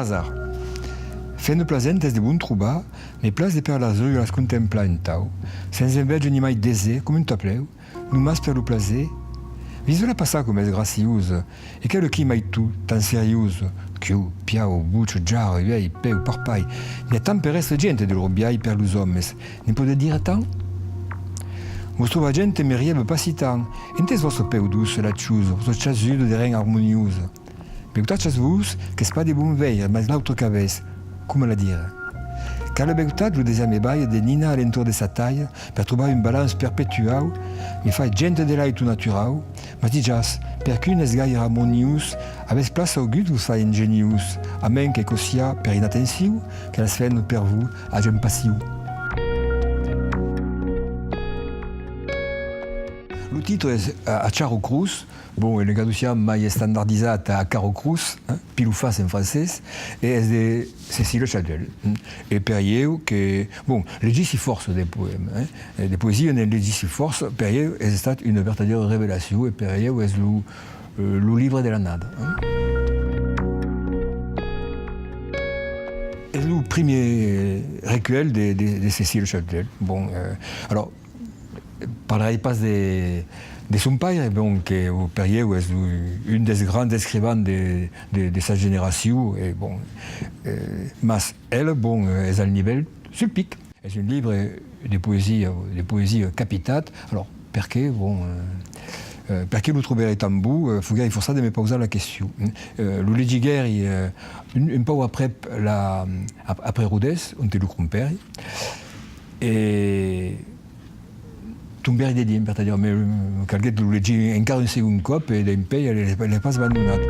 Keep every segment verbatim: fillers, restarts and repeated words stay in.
Hasard. Femna plasenta es de bon trobar, me plas de per las ruas contemplar entau, sens enveja ni mai desir, coma un taplèu, nonmàs per lo plaser. Visa-la passar coma es graciosa, e quela aquí mai tot, tan seriosa, quiu, piau, bocha, jarra, uèlh, peu, parpalh, n'i a tant per èstre genta de lor biais per los òmes, ne'n podètz dire tant? Vòstra genta me rieba pas si tant, ente es vòstra peu doça, lachosa, vòstra chasuda de ren armoniosa? Beutatz-vos, qu'es pas de bon veire, mas l'autra qu'avètz, coma la dire? Quala beutat, lo desir me balha de ninar a l'entorn de sa talha per trobar un balanç perpetuau, me fai genta de lai tot naturau, mas dijatz, perqué n'es gaire armoniós, avètz plaça au gut vos fai ingeniós, a mens que quò siá per inatencion, que las femnas per vos ajan passion. Lo titre es A, a Charro Cruz, bon, e le caduciam mai estandardizat a Carro Cruz, hein, pile ou face en francés, e es de Cécile Chapdeuil, hein. E per ieu que, bon, legissi fòrça de poèmas, hein, e de poesia, ne'n legissi fòrça, per ieu es estat una vertadièra revelacion, e per ieu es lo, eh, lo libre de l'annada, hein. Es lo primièr recuèlh de, de, de Cécile Chapdeuil. Bon, eh, alors, Parlarèi pas de, de son paire, bon, que per ieu es lo, un dels grands escrivans de, de, de sa generacion, e bon, eh, mas el, bon, eh, es al nivèl sul pic. Es un libre de poesia, de poesia capitat. Alors, perqué, bon, eh, eh, perqué lo trobarèi tan bon? Eh, foguèri forçat de me pausar la question. Eh, lo legiguèri, eh, un, un pauc aprèp la, ap-, après Rodés, onte lo crompèri. E tombèri dedins, per te dire, me, me calguèt lo legir encara un segond còp, e dempuèi l'ai, l'ai pas abandonat.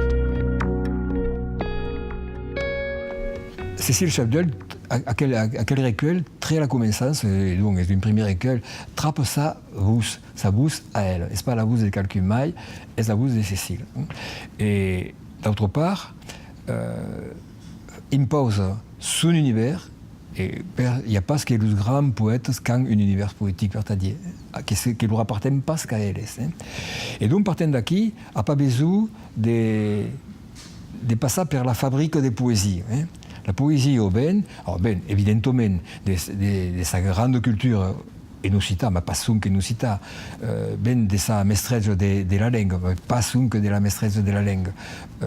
Cécile Chapdeuil, a-, aquel, a-, aquel recuèlh, tre la començança, e donc es un primièr recuèlh, trapa sa votz, sa votz a ela. Es pas la votz de qualqu'un mai, es la votz de Cécile. E, d'autra part, eh, impausa son univèrs, e per, i a pas que los grands poètas qu'an un univèrs poetic, per te dire, a, que se, que lor aparten pas qu'a eles, eh. E donc, partent d'aquí, a pas besonh de, de passar per la fabrica de poesia, eh. La poesia ven, alors, ven, evidentament, de, de, de sa granda cultura en occitan, mas pas sonque en occitan, eh, ven de sa mestresa de, de la lenga, mas pas sonque de la mestresa de la lenga. Eh,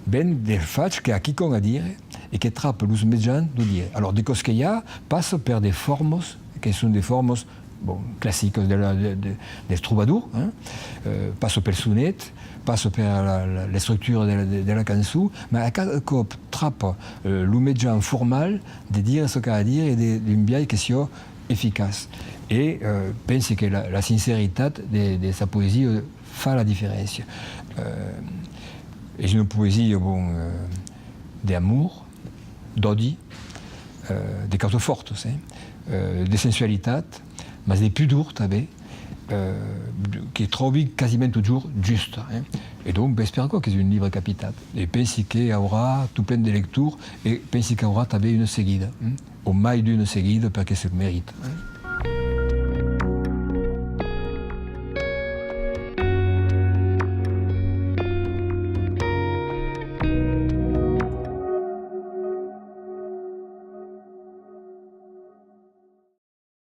ven del fach que a quicòm a dire e que trapa los mejans d'o dire. Alors, de còps que i a, passa per de formas, que son de formas, bon, classicas de la, de, de, dels trobadors, hein? Eh, passa pel sonet, passa per la, la, l'estructura de la, de, de la cançon, mas a cada còp trapa, eh, lo mejan formal de dire çò qu'a a dire e de, d'un biais que siá eficaç. E, eh, pensi que la, la sinceritat de, de sa poesia fa la diferéncia. Eh, es una poesia, bon, eh, d'amor, d'òdi, eh, de causas fòrtas, eh, eh, de sensualitat, mas de pudor tanben, eh, que tròbi quasiment totjorn justa, eh. E donc, es per aquò qu'es un libre capitat. E pensi que aurà tot plen de lectors, e pensi qu'aurà tanben una seguida, eh, o mai d'una seguida, perque se merita, eh.